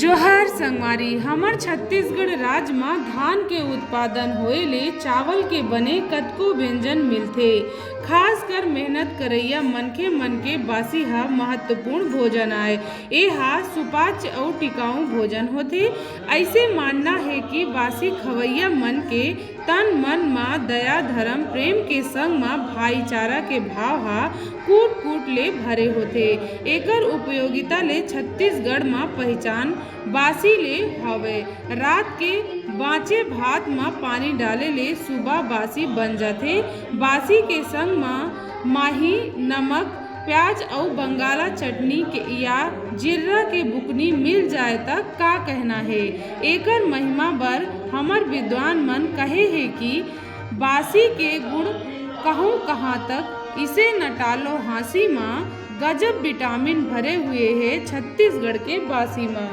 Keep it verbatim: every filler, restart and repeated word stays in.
जोहार संगवारी, हमर छत्तीसगढ़ राज म धान के उत्पादन होए ले चावल के बने कतको व्यंजन मिलथे। खासकर मेहनत करइया मनखे मन के बासी ह महत्वपूर्ण भोजन आय। ए ह सुपाच्य अउ टिकाऊ भोजन होथे। अइसे मानना हे कि बासी खवइया मन के तन मन म दया, धरम, प्रेम के संग म भाईचारा के भाव ह कूट-कूट ले भरे होथे। एकर उपयोगिता ले छत्तीसगढ़ म पहिचान बासी ले हवय। रात के बांचे भात म पानी डाले ले सुबह बासी बन जाथे। बासी के संग म माही, नमक, प्याज अउ बंगाला चटनी के या जिर्रा के बुकनी मिल जाए त का कहना हे। एकर महिमा बर हमर विद्वान मन कहे हे कि बासी के गुण कहूँ कहाँ तक, इसे न टालो हाँसी म, गजब विटामिन भरे हुए हे छत्तीसगढ़ के बासी म।